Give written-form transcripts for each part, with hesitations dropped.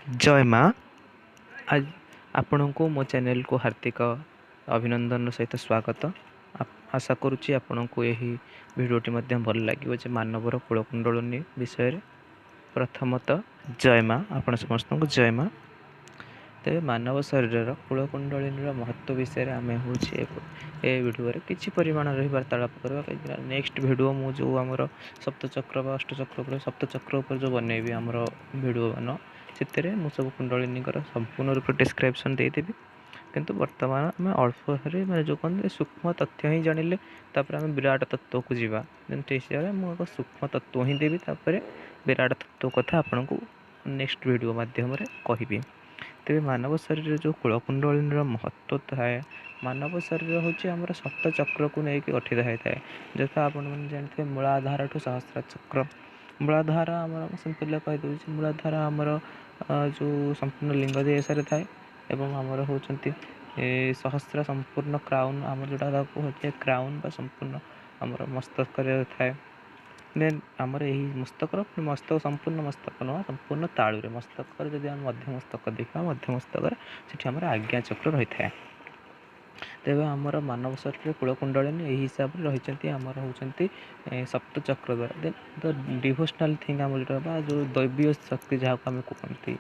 ଜୟ ମା। ଆପଣଙ୍କୁ ମୋ ଚ୍ୟାନେଲକୁ ହାର୍ଦ୍ଦିକ ଅଭିନନ୍ଦନର ସହିତ ସ୍ୱାଗତ। ଆଶା କରୁଛି ଆପଣଙ୍କୁ ଏହି ଭିଡ଼ିଓଟି ମଧ୍ୟ ଭଲ ଲାଗିବ ଯେ ମାନବର କୂଳକୁଣ୍ଡଳିନୀ ବିଷୟରେ। ପ୍ରଥମତଃ ଜୟ ମା, ଆପଣ ସମସ୍ତଙ୍କୁ ଜୟ ମା। ତେବେ ମାନବ ଶରୀରର କୂଳକୁଣ୍ଡଳିନୀର ମହତ୍ତ୍ୱ ବିଷୟରେ ଆମେ ହେଉଛି ଏ ଭିଡ଼ିଓରେ କିଛି ପରିମାଣରେ ହିଁ ବାର୍ତ୍ତାଳାପ କରିବା, କାହିଁକିନା ନେକ୍ସଟ ଭିଡ଼ିଓ ମୁଁ ଯେଉଁ ଆମର ସପ୍ତଚକ୍ର ବା ଅଷ୍ଟଚକ୍ର ଉପରେ, ସପ୍ତଚକ୍ର ଉପରେ ଯେଉଁ ବନେଇବି ଆମର ଭିଡ଼ିଓ ମାନ, ସେଥିରେ ମୁଁ ସବୁ କୁଣ୍ଡଳିନୀଙ୍କର ସମ୍ପୂର୍ଣ୍ଣ ରୂପେ ଡିସ୍କ୍ରିପ୍ସନ୍ ଦେଇଦେବି। କିନ୍ତୁ ବର୍ତ୍ତମାନ ଆମେ ଅଳ୍ପରେ, ମାନେ ଯେଉଁ କହନ୍ତି ସୂକ୍ଷ୍ମ ତଥ୍ୟ ହିଁ ଜାଣିଲେ ତାପରେ ଆମେ ବିରାଟ ତତ୍ତ୍ୱକୁ ଯିବା, ଯେମିତି ହିସାବରେ ମୁଁ ଏକ ସୂକ୍ଷ୍ମ ତତ୍ତ୍ୱ ହିଁ ଦେବି, ତାପରେ ବିରାଟ ତତ୍ତ୍ୱ କଥା ଆପଣଙ୍କୁ ନେକ୍ସଟ ଭିଡ଼ିଓ ମାଧ୍ୟମରେ କହିବି। ତେବେ ମାନବ ଶରୀରରେ ଯେଉଁ କୂଳକୁଣ୍ଡଳିନୀର ମହତ୍ତ୍ୱ ଥାଏ, ମାନବ ଶରୀର ହେଉଛି ଆମର ସପ୍ତଚକ୍ରକୁ ନେଇକି ଗଠିତ ହୋଇଥାଏ। ଯଥା ଆପଣମାନେ ଜାଣିଥିବେ, ମୂଳାଧାରଠୁ ସହସ୍ର ଚକ୍ର। ମୂଳାଧାର ଆମର, ମୁଁ ସିମ୍ପଲି କହିଦେଉଛି, ମୂଳାଧାର ଆମର ଯେଉଁ ସମ୍ପୂର୍ଣ୍ଣ ଲିଙ୍ଗ ଦେଶରେ ଥାଏ ଏବଂ ଆମର ହେଉଛନ୍ତି ଏ ସହସ୍ର ସମ୍ପୂର୍ଣ୍ଣ କ୍ରାଉନ୍, ଆମର ଯେଉଁଟା ତାକୁ କୁହାଯାଏ କ୍ରାଉନ୍ ବା ସମ୍ପୂର୍ଣ୍ଣ ଆମର ମସ୍ତକରେ ଥାଏ। ଦେନ୍ ଆମର ଏହି ମସ୍ତକର ମସ୍ତକ, ସମ୍ପୂର୍ଣ୍ଣ ମସ୍ତକ ନୁହଁ, ସମ୍ପୂର୍ଣ୍ଣ ତାଳୁରେ ମସ୍ତକରେ ଯଦି ଆମେ ମଧ୍ୟମସ୍ତକ ଦେଖିବା, ମଧ୍ୟମସ୍ତକରେ ସେଠି ଆମର ଆଜ୍ଞା ଚକ୍ର ରହିଥାଏ। ତେବେ ଆମର ମାନବ ଶରୀରରେ କୂଳକୁଣ୍ଡଳିନୀ ଏହି ହିସାବରେ ରହିଛନ୍ତି, ଆମର ହେଉଛନ୍ତି ସପ୍ତଚକ୍ର ଦ୍ୱାରା। ଦେନ୍ ଦ ଡିଭୋସନାଲ୍ ଥିଙ୍ଗ ଆମର ଯେଉଁଟା ବା ଯେଉଁ ଦୈବୀୟ ଶକ୍ତି ଯାହାକୁ ଆମେ କୁହନ୍ତି,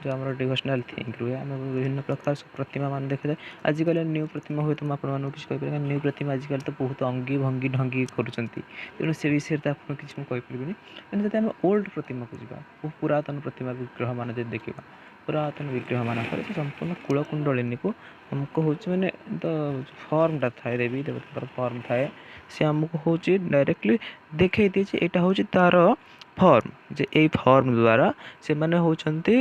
ଯେଉଁ ଆମର ଡିଭୋସନାଲ୍ ଥିଙ୍ଗ ରୁହେ, ଆମେ ବିଭିନ୍ନ ପ୍ରକାର ସବୁ ପ୍ରତିମା ମାନ ଦେଖାଯାଏ। ଆଜିକାଲି ନ୍ୟୁ ପ୍ରତିମା ହୁଏତ ମୁଁ ଆପଣମାନଙ୍କୁ କିଛି କହିପାରିବି, କାରଣ ନ୍ୟୁ ପ୍ରତିମା ଆଜିକାଲି ତ ବହୁତ ଅଙ୍ଗୀ ଭଙ୍ଗୀ ଢଙ୍ଗି କରୁଛନ୍ତି, ତେଣୁ ସେ ବିଷୟରେ ତ ଆପଣଙ୍କୁ କିଛି ମୁଁ କହିପାରିବିନି। କିନ୍ତୁ ଯଦି ଆମେ ଓଲ୍ଡ ପ୍ରତିମାକୁ ଯିବା, ବହୁ ପୁରାତନ ପ୍ରତିମା ବିଗ୍ରହମାନ ଯଦି ଦେଖିବା, ପୁରାତନ ବିଗ୍ରହମାନଙ୍କରେ ସେ ସମ୍ପୂର୍ଣ୍ଣ କୂଳକୁଣ୍ଡଳିନୀକୁ ଆମକୁ ହେଉଛି ମାନେ ତ ଫର୍ମଟା ଥାଏ, ଦେବୀ ଦେବତାଙ୍କର ଫର୍ମ ଥାଏ, ସେ ଆମକୁ ହେଉଛି ଡାଇରେକ୍ଟଲି ଦେଖେଇ ଦେଇଛି ଏଇଟା ହେଉଛି ତା'ର ଫର୍ମ, ଯେ ଏଇ ଫର୍ମ ଦ୍ୱାରା ସେମାନେ ହେଉଛନ୍ତି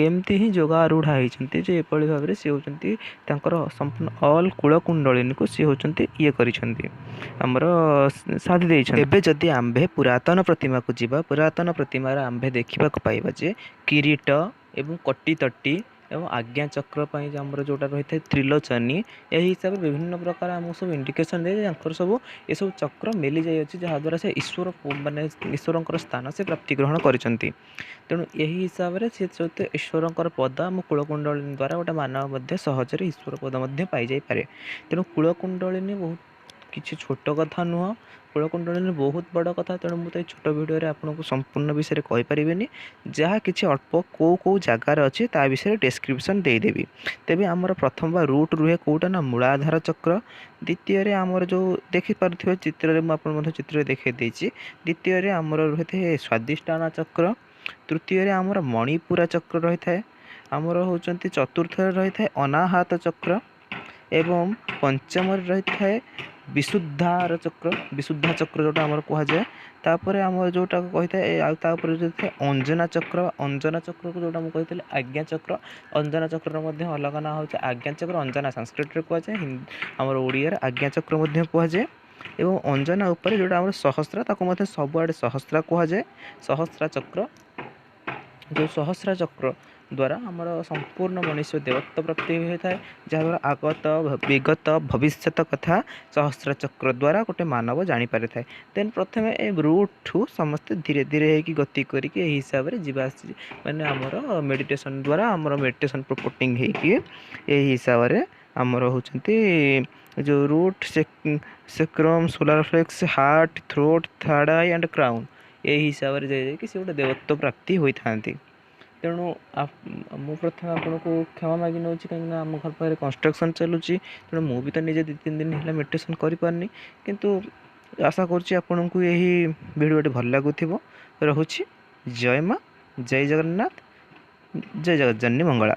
ଏମିତି ହିଁ ଯୋଗାରୂଢ଼ ହେଇଛନ୍ତି ଯେ ଏଭଳି ଭାବରେ ସେ ହେଉଛନ୍ତି ତାଙ୍କର ସମ୍ପୂର୍ଣ୍ଣ ଅଲ୍ କୂଳକୁଣ୍ଡଳିନୀକୁ ସେ ହେଉଛନ୍ତି ଇଏ କରିଛନ୍ତି, ଆମର ସାଧି ଦେଇଛନ୍ତି। ଏବେ ଯଦି ଆମ୍ଭେ ପୁରାତନ ପ୍ରତିମାକୁ ଯିବା, ପୁରାତନ ପ୍ରତିମାର ଆମ୍ଭେ ଦେଖିବାକୁ ପାଇବା ଯେ କିରୀଟ ଏବଂ କଟିତଟି ଏବଂ ଆଜ୍ଞା ଚକ୍ର ପାଇଁ ଆମର ଯେଉଁଟା ରହିଥାଏ ତ୍ରିଲୋଚନୀ, ଏହି ହିସାବରେ ବିଭିନ୍ନ ପ୍ରକାର ଆମକୁ ସବୁ ଇଣ୍ଡିକେସନ୍ ଦିଏ ଯେ ତାଙ୍କର ସବୁ ଏସବୁ ଚକ୍ର ମେଲି ଯାଇଅଛି, ଯାହାଦ୍ୱାରା ସେ ଈଶ୍ୱର ମାନେ ଈଶ୍ୱରଙ୍କର ସ୍ଥାନ ସେ ପ୍ରାପ୍ତି ଗ୍ରହଣ କରିଛନ୍ତି। ତେଣୁ ଏହି ହିସାବରେ ସେ ଯେହେତୁ ଈଶ୍ୱରଙ୍କର ପଦ, ଆମ କୂଳକୁଣ୍ଡଳିନୀ ଦ୍ୱାରା ଗୋଟେ ମାନବ ମଧ୍ୟ ସହଜରେ ଈଶ୍ୱର ପଦ ମଧ୍ୟ ପାଇଯାଇପାରେ। ତେଣୁ କୂଳକୁଣ୍ଡଳିନୀ ବହୁତ କିଛି ଛୋଟ କଥା ନୁହଁ, କୂଳକୁଣ୍ଡଳିନୀ ବହୁତ ବଡ଼ କଥା। ତେଣୁ ମୁଁ ତ ଏଇ ଛୋଟ ଭିଡ଼ିଓରେ ଆପଣଙ୍କୁ ସମ୍ପୂର୍ଣ୍ଣ ବିଷୟରେ କହିପାରିବିନି, ଯାହା କିଛି ଅଳ୍ପ କେଉଁ କେଉଁ ଜାଗାରେ ଅଛି ତା ବିଷୟରେ ଡେସ୍କ୍ରିପସନ୍ ଦେଇଦେବି। ତେବେ ଆମର ପ୍ରଥମ ବା ରୁଟ୍ ରୁହେ କେଉଁଟା ନା ମୂଳାଧାର ଚକ୍ର। ଦ୍ୱିତୀୟରେ ଆମର ଯେଉଁ ଦେଖିପାରୁଥିବେ ଚିତ୍ରରେ, ମୁଁ ଆପଣଙ୍କୁ ମଧ୍ୟ ଚିତ୍ରରେ ଦେଖାଇ ଦେଇଛି, ଦ୍ୱିତୀୟରେ ଆମର ରହିଥାଏ ସ୍ୱାଧିଷ୍ଠାନ ଚକ୍ର, ତୃତୀୟରେ ଆମର ମଣିପୁରା ଚକ୍ର ରହିଥାଏ, ଆମର ହେଉଛନ୍ତି ଚତୁର୍ଥରେ ରହିଥାଏ ଅନାହାତ ଚକ୍ର ଏବଂ ପଞ୍ଚମରେ ରହିଥାଏ ବିଶୁଦ୍ଧାର ଚକ୍ର, ବିଶୁଦ୍ଧା ଚକ୍ର ଯେଉଁଟା ଆମର କୁହାଯାଏ। ତାପରେ ଆମର ଯେଉଁଟା କହିଥାଏ, ଆଉ ତାପରେ ଯେଉଁ ଥାଏ ଅଞ୍ଜନା ଚକ୍ର, ଅଞ୍ଜନା ଚକ୍ରକୁ ଯେଉଁଟା ମୁଁ କହିଥିଲି ଆଜ୍ଞା ଚକ୍ର। ଅଞ୍ଜନା ଚକ୍ରର ମଧ୍ୟ ଅଲଗା ନାଁ ହେଉଛି ଆଜ୍ଞା ଚକ୍ର। ଅଞ୍ଜନା ସାଂସ୍କ୍ରିଟରେ କୁହାଯାଏ, ଆମର ଓଡ଼ିଆରେ ଆଜ୍ଞା ଚକ୍ର ମଧ୍ୟ କୁହାଯାଏ। ଏବଂ ଅଞ୍ଜନା ଉପରେ ଯେଉଁଟା ଆମର ସହସ୍ର, ତାକୁ ମଧ୍ୟ ସବୁଆଡ଼େ ସହସ୍ରା କୁହାଯାଏ। ସହସ୍ରା ଚକ୍ର, ଯେଉଁ ସହସ୍ରା ଚକ୍ର ଦ୍ୱାରା ଆମର ସମ୍ପୂର୍ଣ୍ଣ ମନୁଷ୍ୟ ଦେବତ୍ୱ ପ୍ରାପ୍ତି ହୋଇଥାଏ, ଯାହାଦ୍ୱାରା ଆଗତ ବିଗତ ଭବିଷ୍ୟତ କଥା ସହସ୍ର ଚକ୍ର ଦ୍ୱାରା ଗୋଟେ ମାନବ ଜାଣିପାରିଥାଏ। ଦେନ୍ ପ୍ରଥମେ ଏ ରୁଟ୍ଠୁ ସମସ୍ତେ ଧୀରେ ଧୀରେ ହେଇକି ଗତି କରିକି ଏହି ହିସାବରେ ଯିବା ଆସି, ମାନେ ଆମର ମେଡ଼ିଟେସନ୍ ଦ୍ୱାରା, ଆମର ମେଡ଼ିଟେସନ୍ ପ୍ରପୋଟିଂ ହେଇକି ଏହି ହିସାବରେ ଆମର ହେଉଛନ୍ତି ଯେଉଁ root, sacrum, solar plexus, heart, throat, third eye and crown, ଏହି ହିସାବରେ ଯାଇ ଯାଇକି ସେ ଗୋଟେ ଦେବତ୍ୱ ପ୍ରାପ୍ତି ହୋଇଥାନ୍ତି। ତେଣୁ ମୁଁ ପ୍ରଥମେ ଆପଣଙ୍କୁ କ୍ଷମା ମାଗି ନେଉଛି, କାହିଁକିନା ଆମ ଘର ପାଖରେ କନଷ୍ଟ୍ରକ୍ସନ୍ ଚାଲୁଛି, ତେଣୁ ମୁଁ ବି ତ ନିଜେ 2-3 ଦିନ ହେଲା ମେଡ଼ିଟେସନ୍ କରିପାରୁନି। କିନ୍ତୁ ଆଶା କରୁଛି ଆପଣଙ୍କୁ ଏହି ଭିଡ଼ିଓଟି ଭଲ ଲାଗୁଥିବ। ରହୁଛି, ଜୟ ମା, ଜୟ ଜଗନ୍ନାଥ, ଜୟ ଜଗତଜନନୀ ମଙ୍ଗଳା।